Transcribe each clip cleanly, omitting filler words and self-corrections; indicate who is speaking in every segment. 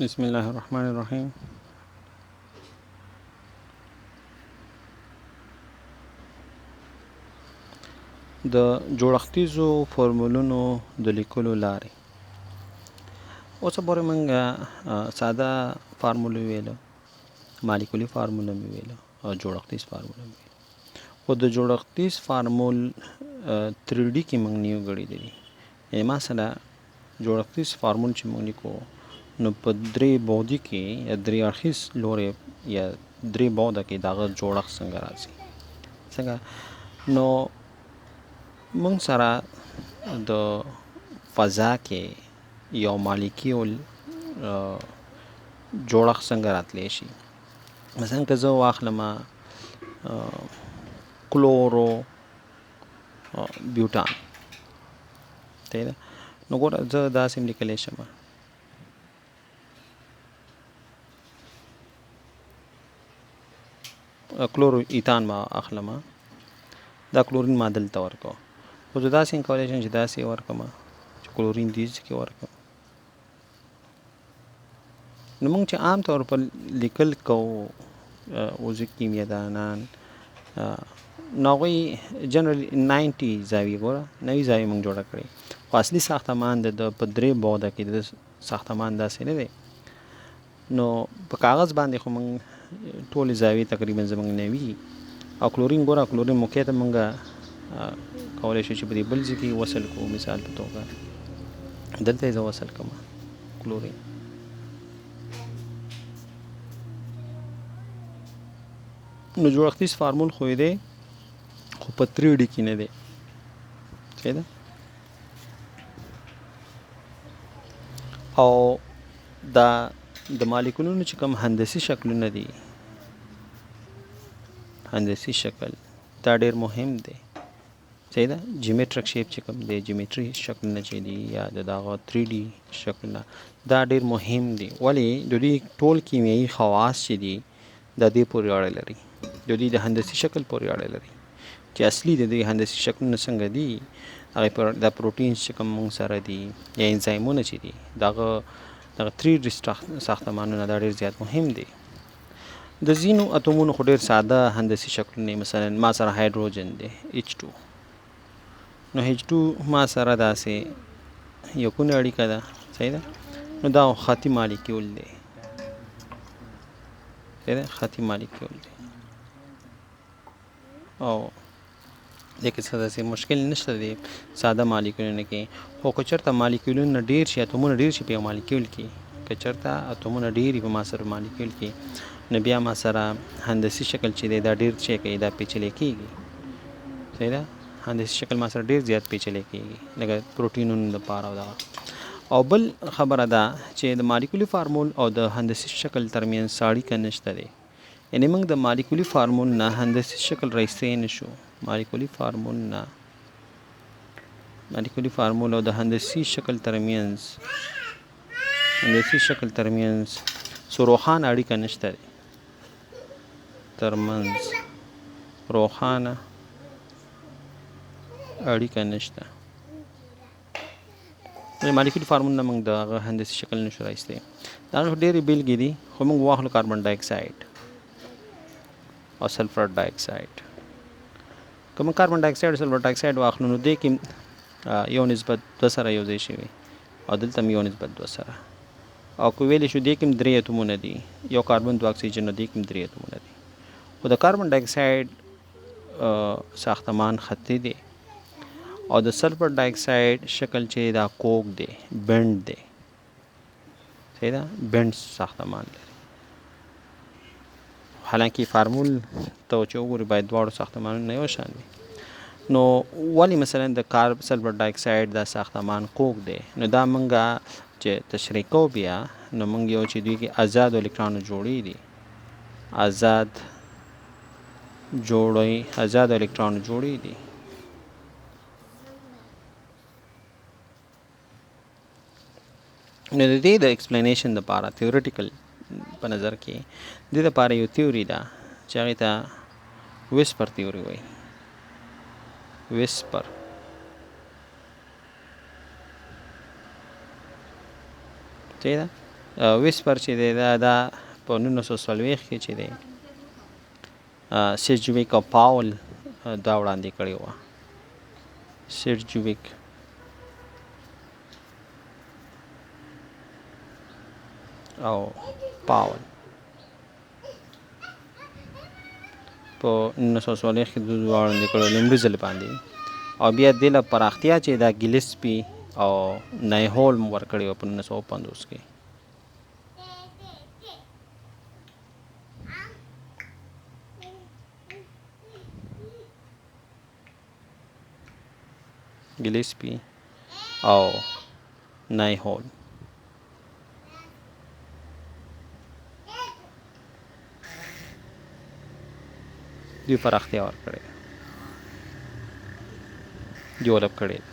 Speaker 1: بسم الله الرحمن الرحیم. د جوړښتیزو فورمولونو د لیکلو لارې. اوسه پورې موږ ساده فارمول ویلو، مالیکولي فارمول مې ویلو او جوړښتیز فارمول مې ویلو، خو د جوړښتیز فارمول 3 ډي کې موږ نیو ګړېدلي. یعنې مثلا جوړښتیز فارمول چې موږ لیکو نو په درې بعدي کې یا درې اړخیز لوری یا درې بعده کې د هغه جوړښت څنګه راځي څنګه. نو موږ سره د فضا کې یو مالیکیول جوړښت څنګه راتلی شي. مثلا که زه واخلم کلورو بیوټان، صحیح ده، نو ګوره زه داسې هم لیکلی شم. کلورو ایتان ما اخلم، دا کلورین ما دلته ورکو، خو زه داسې هم کولی شم چې داسې یې ورکړم چې کلورین دې ځای کې ورکړم. نو موږ چې عام طور پر لیکل کوو عضوي کیمیادانان، نو هغوی جنرالي 90 زاویې، ګوره 90 زاویې موږ جوړه کړې، خو اصلي ساختمان د ده په درې بعده کې د ساختمان داسې نه دی. نو په کاغذ باندې خو موږ ټولې زاویې تقریبا زموږ 90 او کلورین، ګوره کلورین موقع ته موږ کولی شو چې په دې بل ځای کې وصل کړو. مثال په توګه دلته یې زه وصل کړم کلورین. نو جوړښتیز فارمول خو یې دی خو په 3 ډي کې نه دی، صحیح ده. او دا د مالیکولونو چې کوم هندسي شکلونه دي، هندسي شکل دا ډیر مهم دی، صحیح ده. جیومټریک شیپ چې کوم دی، جیومټري شکلونه چې دي یا د دغه 3 ډي شکلونه، دا ډیر مهم دي. ولې د دوی ټول کیمیاوي خواص چې دي د دې پورې اړه لري، د دوی د هندسي شکل پورې اړه لري چې اصلي د دوی هندسي شکلونه څنګه دي. هغه د پروټینز چې کوم موږ سره دي یا انزایمونه چې دي، دغه 3 ډي ساختمانونه دا ډیر زیات مهم دي. د ځینو اتومونو خو ډیر ساده هندسي شکلونه، مثلا ما سره هایدروجن دی H2، نو H2 ما سره داسې یو کونه اړیکه ده، صحیح ده. نو دا خطي مالیکیول دی، صحیح ده، خطي مالیکیول دی او دې کې څه داسې مشکل نشته دی ساده مالیکولونو کې. خو که چېرته مالیکولونه ډېر شي، اتومونه ډېر شي په یو مالیکول کې، که چېرته اتومونه ډېر وي په ما سره مالیکول کې، نو بیا ما سره هندسي شکل چې دی دا ډېر شی کوي، دا پیچلی کېږي، صحیح ده. هندسي شکل ما سره ډېر زیات پیچلی کېږي لکه پروټینونو دپاره. او دغه او بل خبره ده چې د مالیکولي فارمول او د هندسي شکل ترمنځ اړیکه نشته دی. یعنې موږ د مالیکولي فارمول نه هندسي شکل راایستی نه شو. مالیکولي فارمول نه مالیکولي فارمول او د هندسي شکل ترمنځ، هندسي شکل ترمنځ څه روښانه اړیکه نشته دی، ترمنځ روښانه اړیکه نشته. د مالیکولي فارمول نه موږ د هغه هندسي شکل نشو راایستی. د هغه ډېرې بېلګې دي، خو موږ واخلو کاربن ډای اکساید او سلفر ډای اکساید. که موږ کاربن ډای اکساید او سلفر ډای اکساید واخلو نو دې کې یو نسبت دوه سره یو ځای شوي او دلته هم یو نسبت دوه سره، او که ویلی شو دې کې هم درې اتومونه دي، یو کاربن دوه اکسیجن، نو دې کې هم درې اتومونه دي. خو د کاربن ډای اکساید ساختمان خطي دی او د سلفر ډای اکساید شکل چې دا کوک دی، بند دی، صحیح ده، بند ساختمان لري. حالانکه فارمول ته چې وګوري باید دواړو ساختمانونه یو شان وي. نو ولې مثلا د کارب سلفر ډای اکساید دا ساختمان کوک دی، نو دا موږ چې تشریح کوو بیا نو موږ یو چې دوی کې ازاد الکترونو جوړې دي، ازاد جوړې، ازاد الکترونو جوړې دي. نو د دې د ایکسپلینیشن دپاره تیوریټیکل په نظر کې د دې دپاره یو تیوري ده چې هغې ته ویسپر تیوري وایي. ویسپر صحیح ده. ویسپر چې دی دا په 1940 کې چې دی سیرجویک او پاول دا وړاندې کړې وه. سیرجویک او پاول په 1940 کې دوی وړاندې کړو لومړي ځل باندې، او بیا دې له پراختیا چې دا ګیلیسپي او نایهولم ورکړې وه په 1950 کې. ګیلیسپي او نایهولم. دوی پراختیا ورکړې ده، ډیولپ کړې ده.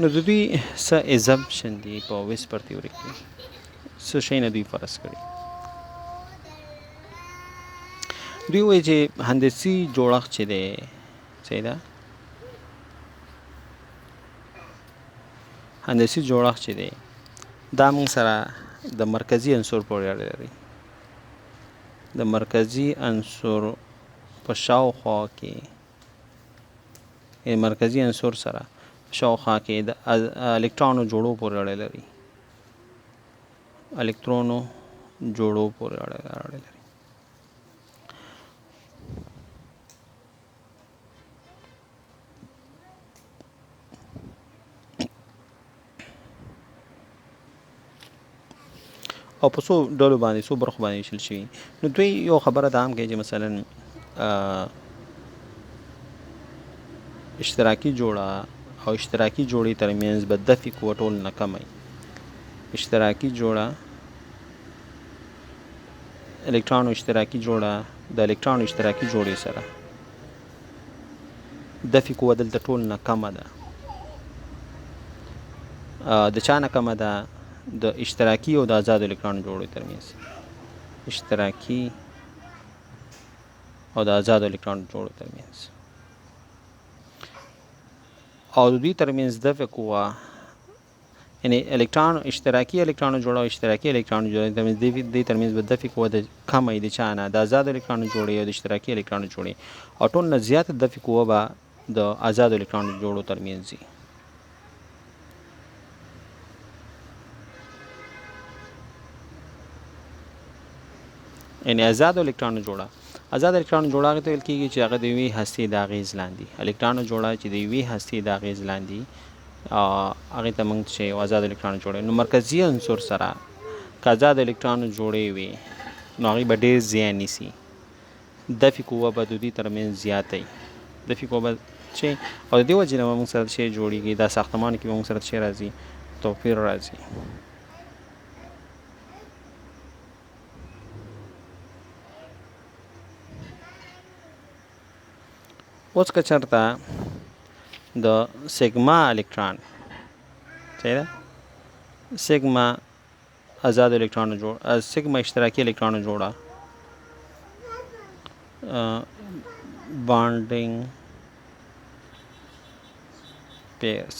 Speaker 1: نو د دوی څه ازمپشن دي په ویسپر تیوري کې، څه شی نه دوی فرض کړي؟ دوی وایي چې هندسي جوړښت چې دی، صحیح ده، هندسي جوړښت چې دی دا موږ سره د مرکزي عنصر پورې اړه لري. د مرکزي عنصر په شاوخوا کې، مرکزي عنصر سره شاوخوا کې د الکترونو جوړو پورې اړه لري، الکترونو جوړو پورې اړه لري. او په څو ډلو باندې، څو برخو باندې ویشل شوي. نو دوی یو خبره دا هم کوي چې مثلا اشتراکي جوړه او اشتراکي جوړې ترمنځ به دفع قوه ټول نه کمه وي. اشتراکي جوړه، الکترونو اشتراکي جوړه د الکترونو اشتراکي جوړې سره دفع قوه دلته ټول نه کمه ده. د چا نه کمه ده؟ د اشتراکي او د آزادو الکترونو جوړو ترمنځ، اشتراکي او د آزادو الکترونو جوړو ترمنځ، او د دوی ترمنځ دفع قوه، یعنی الکترون اشتراکي الکترونو جوړه او اشتراکي الکترونو جوړه ترمنځ دې ترمنځ به دفع قوه د کمه وي د چا نه؟ د آزادو الکترونو جوړې او د اشتراکي الکترونو جوړې، او ټول نه زیاته دفع قوه به د آزادو الکترونو جوړو ترمنځ وي. یعنی آزادو الکترونو جوړه، آزاد الکترونو جوړه هغه ته ویل کېږي چې هغه د یوې هستې د اغېز لاندې، الکترونو جوړه چې د یوې هستې د اغېز لاندې هغې ته موږ چې یو آزاد الکترونو جوړه. نو مرکزي عنصر سره که آزاد الکترونو جوړې وي نو هغې به ډېر زیان نیسي، دفع قوه به د دوی ترمنځ زیاته وي، دفع قوه به چې، او د دې وجې نه به موږ سره شی جوړېږي، دا ساختمان کې به موږ سره شی راځي، توپیر راځي. اوس که چېرته د سیګما الکترون، صحیح ده، سیګما آزاد الکترونو جوړ، سیګما اشتراکي الکترونو جوړه، بانډینګ پیرز،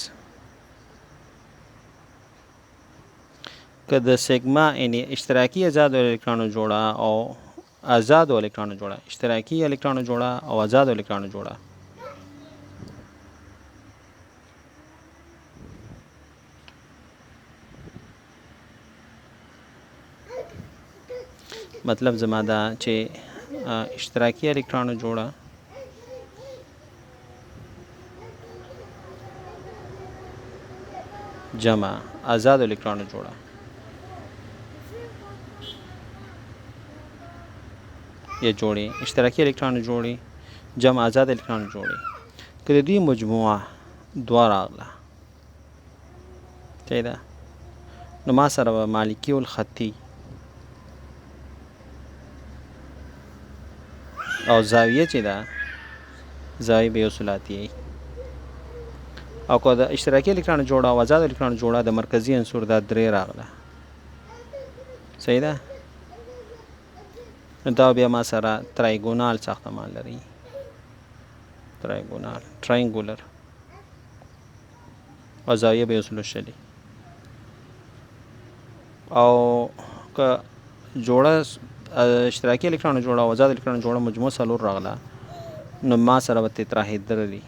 Speaker 1: که د سیګما یعنی اشتراکي آزادو الکترونو جوړه او آزادو الکترونو جوړه، اشتراکي الکترونو جوړه او آزادو الکترونو جوړه، مطلب زما دا چې اشتراکي الکترونو جوړه جمع آزاد الکترونو جوړه یا جوړې، اشتراکي الکترونو جوړې جمع آزاد الکترونو جوړې، که د دوی مجموعه دوه راغله، صحیح ده، نو ما سره به مالیکیول خطي او زاویه چې ده زاویه به یو ثلاثي وي، او که د اشتراکي الکترونو جوړه او آزاد الکترونو جوړه د مرکزي عنصر دا درې راغله، صحیح ده، نو دا بیا ما سره ترایګونال ساختمان لري، ترایګونال، ټراینګولر، او زاویه به یو سلو شلي. او که جوړه اشتراکي الکترونو جوړه او آزاد الکترونو جوړه مجموع څلور راغله نو ما سره به تتراهیدرل وي.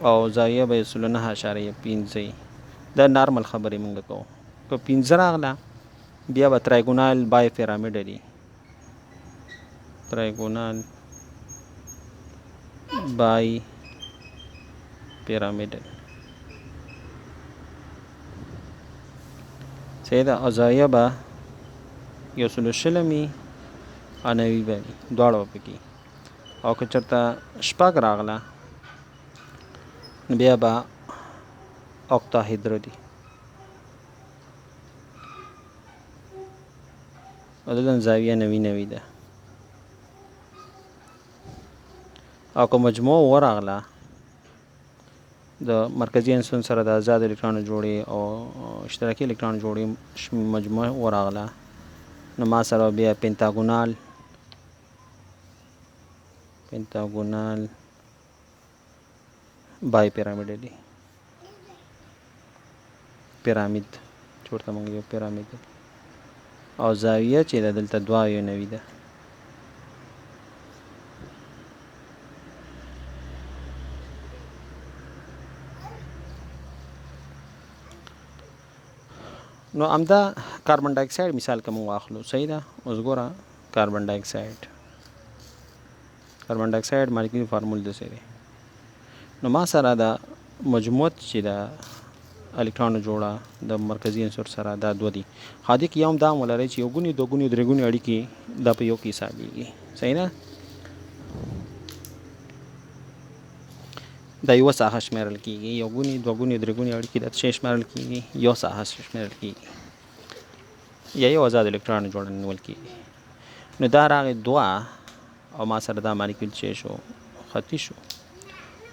Speaker 1: او زاویه به یې 9.5 وي. دا نارمل خبرې مونږ کوو. که 5 راغله بیا به ترایګونال بای پیرامیډل وي، ترایګونال بای پیرامیډل. صحیح ده. او زاویه به 120 وي او 90 به وي، دواړه به پکې. او که چېرته 6 راغله نو بیا به اوکتاهیدرل وي. او دلته زاویه 90 ده. او که مجموع وراغله د مرکزي عنصر سره د آزاد الکترونو جوړې او اشتراکي الکترونو جوړې مجموع وراغله نو ما سره بیا پنتاګونال بای پیرامید دی، پیرامید چې ورته موږ یو پیرامید دی. او زاویه چې ده دلته 92 ده. نو همدا کاربن ډای اکساید مثال که موږ واخلو، صحیح ده. اوس ګوره کاربن ډای اکساید، کاربن ډای اکساید مالیکولي فارمول داسې دی. نو ما سره د مجموعت چې د الکترونو جوړه د مرکزي عنصر سره دا 2 دي. خو دې کې یو هم دا هم ولرئ چې یو ګوني، دوه ګوني، درې ګوني اړیکې دا په یو کې حسابېږي، صحیح ده. دا یوه ساحه شمېرل کېږي، یو ګوني، دوه ګوني، درې ګوني اړیکې دا څه شمېرل کېږي؟ یو ساحه شمېرل کېږي یا یو آزاد الکترون جوړه نیول کېږي. نو دا راغی 2 او ما سره دا مالیکول چې شو خطي شو.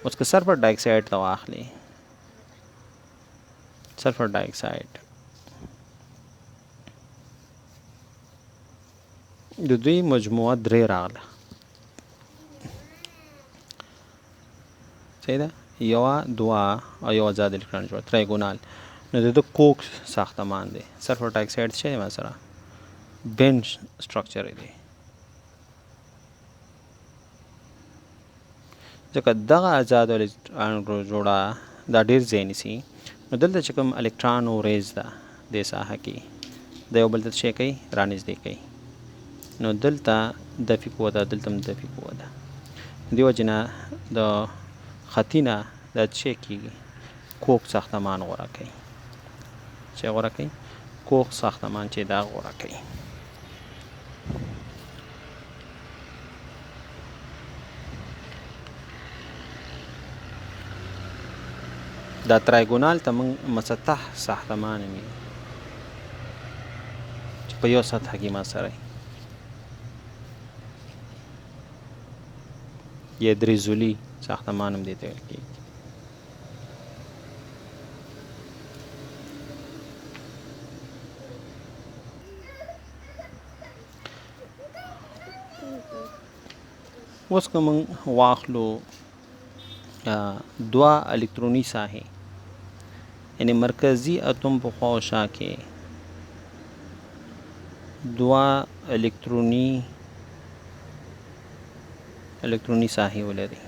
Speaker 1: اوس که سلفر ډای اکساید ته واخلې، سلفر ډای اکساید د دوی مجموعه 3 راغله، صحیح ده. یوه، دوه او یو آزاد الکترون جوړه ترایګونال. نو د ده کوک ساختمان دی. سلفر ډای اکساید څه دی؟ ما سره بنچ سټرکچر دی، ځکه دغه آزاد الکترون جوړه دا ډېر ځای نیسي. نو دلته چې کوم الکترون ورېز ده دې ساحه کې دا یو بل ته څه کوي؟ رانږدې کوي. نو دلته دفع قوه ده، دلته هم دفع قوه ده. دې وجې نه د خطي نه دا څه کېږي؟ کوک ساختمان غوره کوي. چې غوره کوي؟ کوک ساختمان چې دا غوره کوي. دا ترایګونال ته موږ مسطح ساختمان وي چې په یو سطح کې ما سره یا درې ضلعي ساختمان هم دې ته ویل کېږي. اوس که موږ واخلو دوه الکتروني ساحې، یعنې مرکزي اتوم په خوا او شا کې دوه الکتروني ساحې ولري،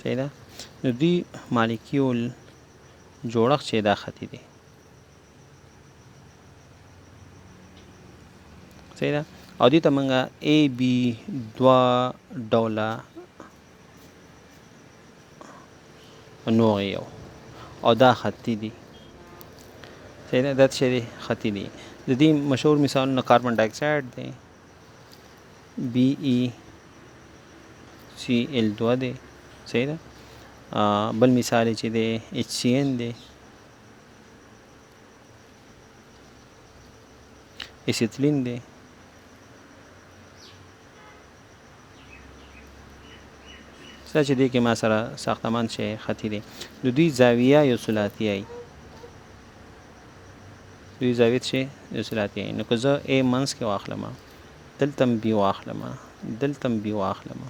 Speaker 1: صحیح ده. نو دوی مالیکیول جوړښت چې دا خطي دی، صحیح ده. او دې ته موږ ای بي دوه ډوله نوع یو، او دا خطي دي، صحیح ده. دا څه دی؟ خطي دي. د دې مشهور مثالونه کاربن ډای اکساید دی، بي ای سی ال 2 دی، صحیح ده. بل مثال یې چې دی اچ سی ان دی، اسیتلین دی، څه چې دې کې ما سره ساختمان چې خطي دی. د دوی زاویه یو ثلاثي، دوی زاویه چې یو ثلاثي. نو که زه ای منځ کې واخلم، دلته هم بي واخلم، دلته هم بي واخلم،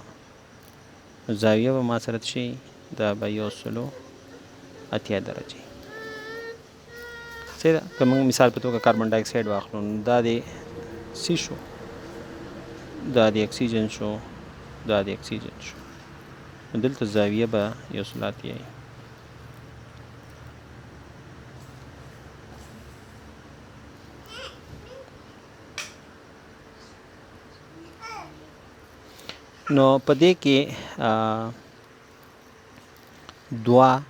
Speaker 1: نو زاویه به ما سره څه شي؟ دا به 180 درجې. صحیح ده. که موږ مثال په توګه کاربن ډای اکساید واخلو، نو دا دی سی شو، دا دی اکسیجن شو، دا دی اکسیجن شو، نو دلته زاویه به 180 وي. نو په دې کې دوه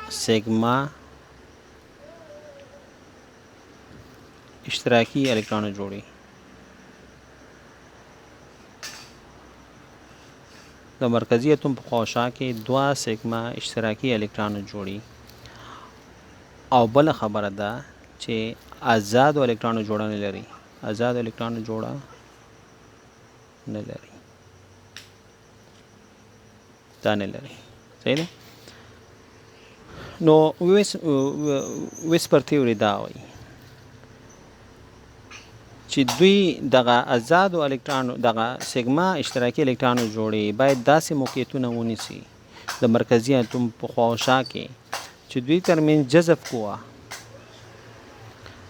Speaker 1: سیګما اشتراکي الکترونونه جوړي. د مرکزي اتوم په خواوشا کې دوه سیګما اشتراکي الکترونونه جوړي. او بله خبره ده چې آزادو الکترونو جوړه نه لري، آزادو الکترونو جوړه نه لري، دا نه لري. صحیح ده. نو ویسپر تیوري دا وایي چې دوی دغه آزادو الکترونو، دغه سیګما اشتراکي الکترونو جوړې باید داسې موقعیتونه ونیسي د مرکزي اتوم په خواوشا کې چې دوی ترمنځ جذب قوه،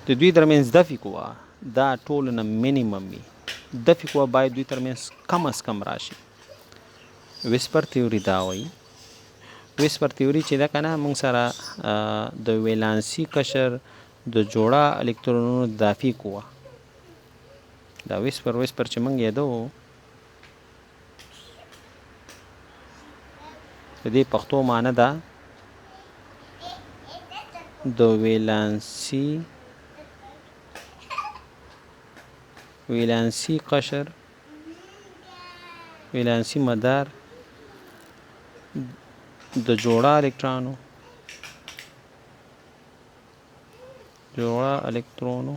Speaker 1: د دوی ترمنځ دفع قوه دا ټولو نه minimum وي. دفع قوه باید دوی ترمنځ کم از کم راشي. ویسپر تیوري دا وایي. ویسپر تیوري چې ده که نه، موږ سره د ویلانسي قشر د جوړه الکترونونو دافع قوه، دا ویسپر چې موږ یادوو، د دې پښتو معنی ده د ویلانسي قشر، ویلانسي مدار د جوړه الکترونو، جوړه الکترونو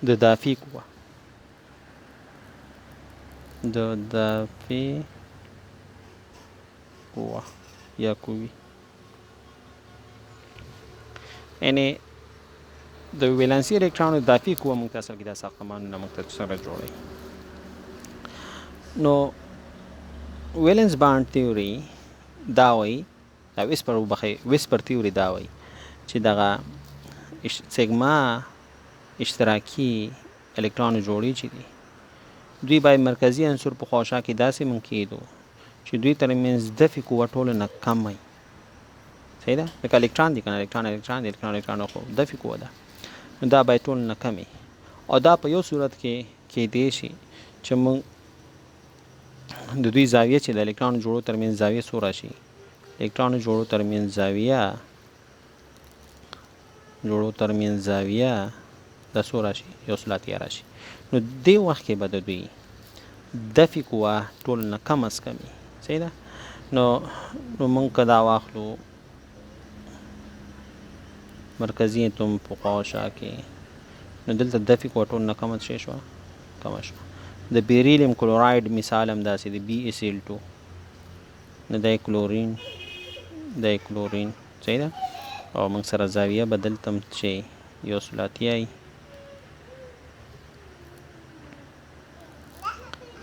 Speaker 1: د دافع قوه، د دافع قوه یا قوي، یعنی د ویلانسي الکترونو دافع قوه موږ ته اصل کې دا ساختمانونه موږ ته سره جوړوي. نو ویلنس بانډ تیوري دا وایي، دا ویسپر وبخښئ، ویسپر تیوري دا وایي چې دغه سیګما اشتراکي الکترونو جوړې چې دي، دوی باید مرکزي عنصر په خواوشا کې داسې مونږ کېدو چې دوی ترمنځ دفع قوه ټولو نه کم وي. صحیح ده. لکه الکترون دی که نه، الکترون الکترون دی، الکترون الکترون خو دفع قوه ده، نو دا باید ټولو نه کم وي. او دا په یو صورت کې کېدی شي چې مونږ د دوی زاویه چې د الکترونو جوړو ترمنځ زاویه څو راشي، الکترونو جوړو ترمنځ زاویه، جوړو ترمنځ زاویه دا څو راشي، 180 راشي. نو دې وخت کې به د دوی دفع قوه ټولو نه کم از کم وي. صحیح ده. نو موږ که دا واخلو مرکزي اتوم په خواوشا کې، نو دلته دفع قوه ټولو نه کمه شی شوه، کمه شوه. د بیریلیم کلوراید مثال هم داسې دی، بي اس ال 2، نو دا کلورین، دا کلورین. صحیح ده. او موږ سره زاویه به دلته هم چې 180 وي.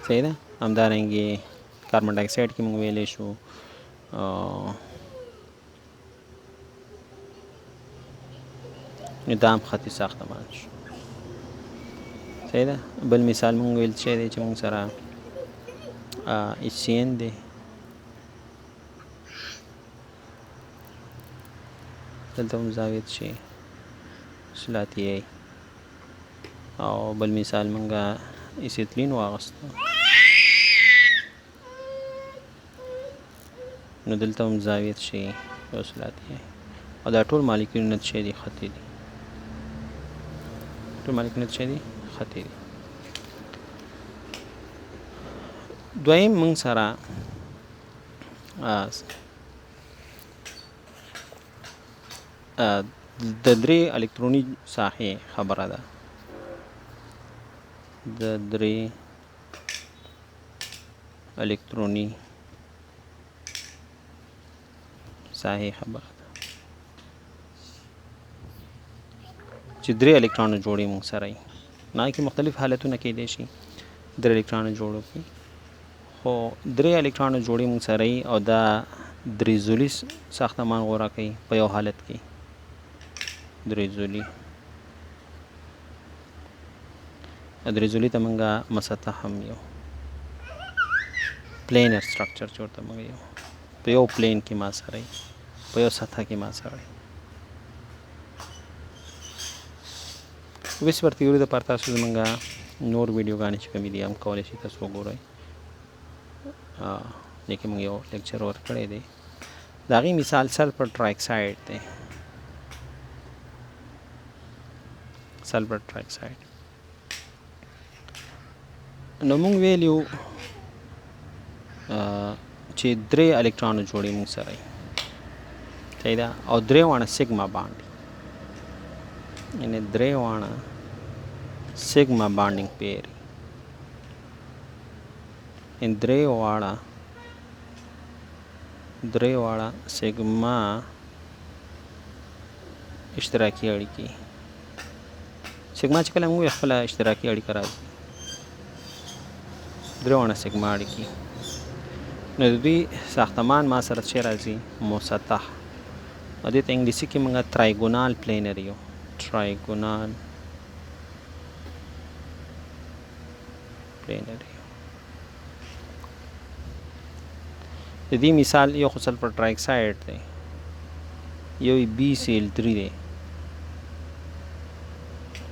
Speaker 1: صحیح ده. همدارنګې کاربن ډای اکساید کې موږ ویلی شو نو دا هم خطي ساختمان شو. صحیح ده. بل مثال موږ ویل چې دی چې موږ سره اچ سي ان دی، دلته هم زاویه شي 180. او بل مثال موږ ایسیتلین واغستو، نو دلته هم زاویه شي 180. او دا ټول مالیکولونه چې دي خطي دي، ټول مالیکولونه چې دي خطي دي. دویم موږ سره د درې الکتروني ساحې خبره ده. د درې الکتروني ساحې خبره ده چې درې الکترونو جوړې موږ سره یي. نه کې مختلف حالتونه کېدای شي درې الکترونو جوړو کې، خو درې الکترونو جوړې مونږ سره او دا درې ضلعي ساختمان غوره کوي په یو حالت کې. درې ضلعي، درې ضلعي ته مونږه مسطح هم یو پلینر سټرکچر چې ورته مونږ یو په یو پلین کې ما سره، په یو سطح کې ما سره. ویسپر تیوري د پاره تاسو زمونږ نور ویډیوګانې چې کومې دي هم کولی شئ تاسو وګورئ. دې کې موږ یو لیکچر ورکړی دی. د هغې مثال سلفر ټرایکساید دی. سلفر ټرایکساید نو موږ ویلیو چې درې الکترونو جوړې موږ سره، صحیح ده، او درې واړه سیګما بانډ، یعنی درې واړه سیګما بانډینګ پیر، ان درې واړه سیګما اشتراکي اړیکې. سیګما چې کله موږ خپله اشتراکي اړیکه راځي، درې واړه سیګما اړیکې، نو د دوی ساختمان ما سره چې راځي مسطح، او دې ته انګلیسي کې موږ ترایګونال پلینر یو، ترایګونال پلینر یو. د دې مثال یو خو سلفر ټرایکساید دی، یو بی سی ال 3 دی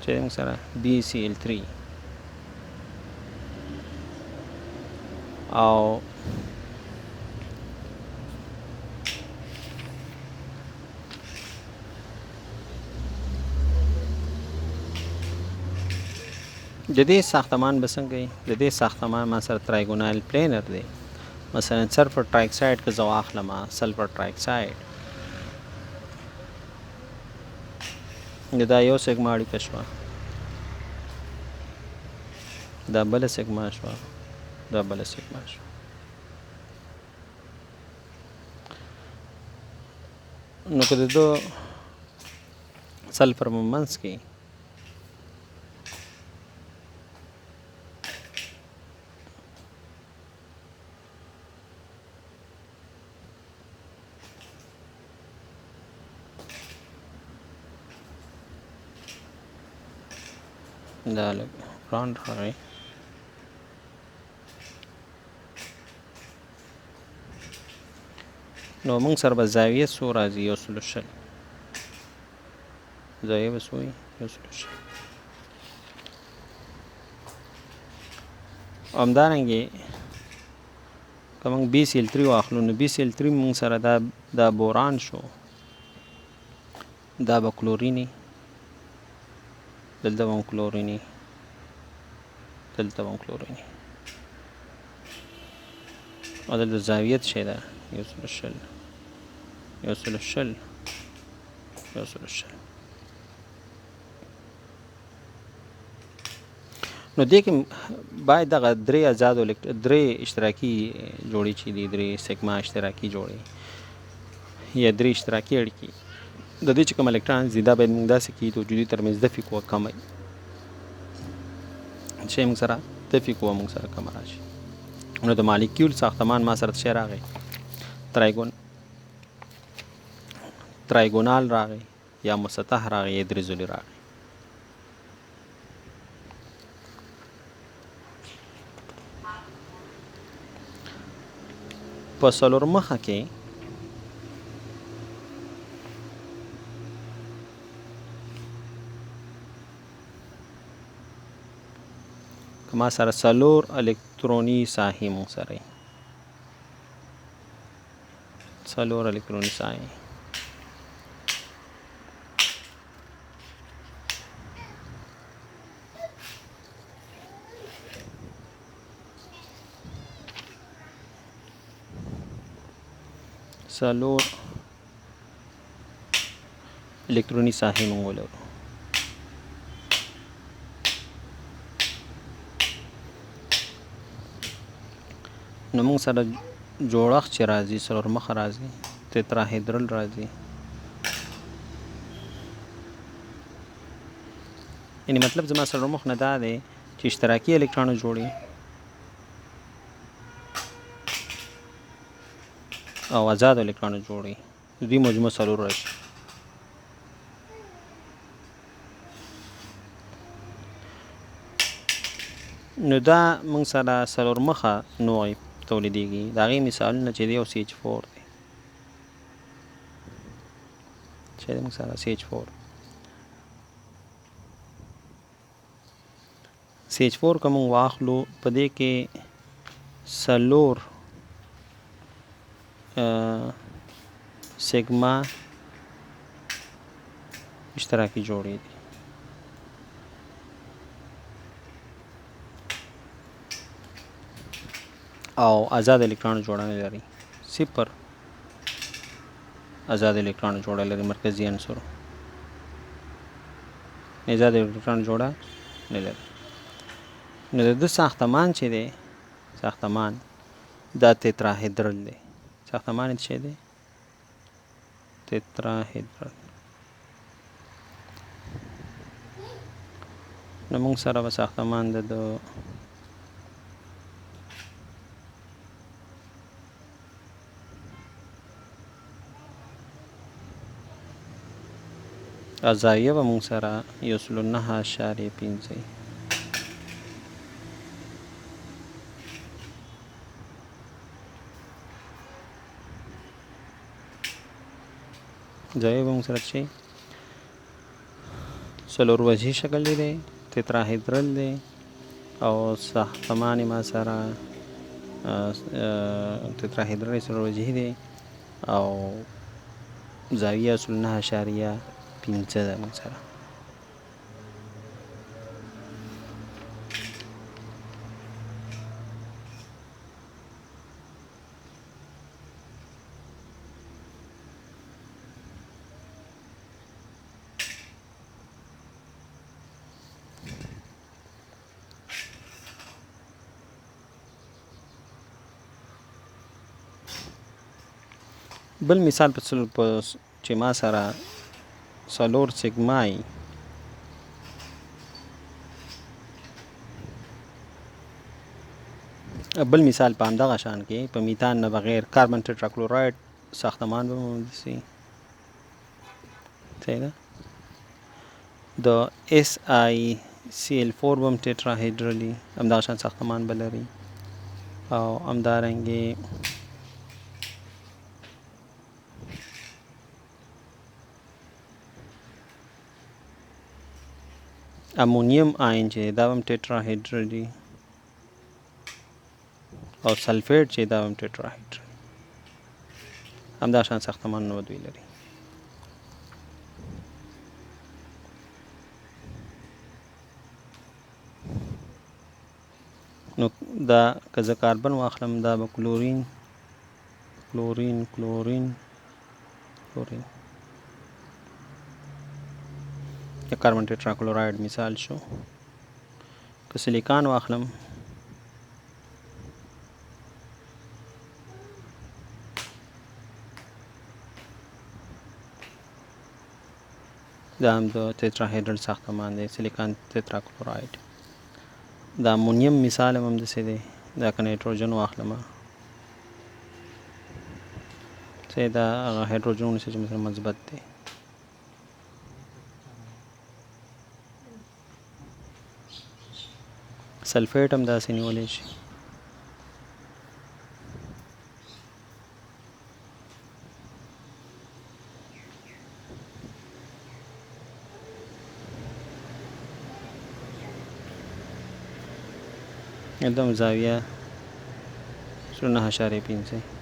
Speaker 1: چې موږ سره بی سی ال 3، او د دې ساختمان به څنګه وي؟ د دې ساختمان ما سره ترایګونال پلینر دی. مثلا سلفر ټرایکساید که زه واخلم، سلفر ټرایکساید، نو دا یو سیګما اړیکه شوه، دا بله سیګما شوه، دا بله سیګما شوه. نو که د ده سلفر په منځ کې دا لږ راند راغی، نو موږ سره به زاویه څو راځي؟ 120 زاویه به څو وي؟ 120. همدارنګې که موږ بي سي ال 3 واخلو، نو بي سي ال 3 موږ سره دا بوران شو، دا به کلوریني، دلته به هم کلوریني، دلته به هم کلوریني، او دلته زاویه څه شی ده؟ 120، 120، 120. نو دې کې باید دغه درې ازادو درې اشتراکي جوړې چې دي، درې سیګما اشتراکي جوړې یا درې اشتراکي اړیکې، د دې چې کوم الکترون دي دا باید موږ داسې کړو چې دوی ترمنځ دفع قوه کمه وي، چې موږ سره دفع قوه موږ سره کمه راشي. نو د مالیکیول ساختمان ما سره څه راغی؟ ترایګونال راغی، یا مسطح راغی، یا درې ضلعي راغی. په څلور مخه کې که ما سره څلور الکتروني ساحې مونږ سره وي، څلور الکتروني ساحې، څلور الکتروني ساحې مونږ ولرو. نو موږ سره جوړښت چې راځي څلور مخه راځي، تتراهیدرل راځي، یعنی مطلب زما څلور مخ نه دا دی چې اشتراکي الکترونو جوړي او آزاد الکترونو جوړي، د دوی مجموع څلور راشي. نو دا موږ سره څلور مخه نوع تولیدېږي. د هغې مثالونه چې دی یو CH4 دی، چې دی موږ سره CH4. CH4 که موږ واخلو په دې کې څلور سیګما اشتراکي جوړې دي. او آزاد الکترون جوړه نه لري، صفر آزاد الکترون جوړه لري. مرکزي عنصر آزاد الکترون جوړه نه لري. نو د ده ساختمان چې دی، ساختمان دا تتراهیدرل دی. ساختمان یې څه دی؟ تتراهیدرل. نو موږ سره به ساختمان د ده زاویه به موږ سره 109.5. زاویه به موږ سره چې څلور وجهي شکل دی، تتراهیدرل دی، او ساختمان ما سره تتراهیدرل څلور وجهي دی، او زاویه 9.5 ده موږ سره. بل مثال په چې ما سره څلور سیګما بل مثال په همدغه شان کې په میتان نه بغیر کاربن ټیټراکلورایډ ساختمان به همداسې صحیح ده. د SiCl4 به هم ټیټراهیدرلي همدغه شان ساختمان به لري، او همدارنګې امونیم آین چې دا هم ټیټراهیدرلي، او سلفیټ چې دا هم ټیټراهیدرل، همدا شان ساختمان نو دوی لري. نو دا که زه کاربن واخلم دا به کلورین کلورین کلورین کلورین د کاربن ټیټراکلورایډ مثال شو. که سلیکان واخلم دا هم د تیتراهیدرل ساختمان دی، سلیکان تیتراکلورایډ. د امونیم مثال هم همداسې دی. دا که نایټروجن واخلم صحیح دا هغه هایدروجن ونیسه چې مثلا مثبت دی. سلفیټ هم داسې نیولی شي. دلته هم زاویه 9.5.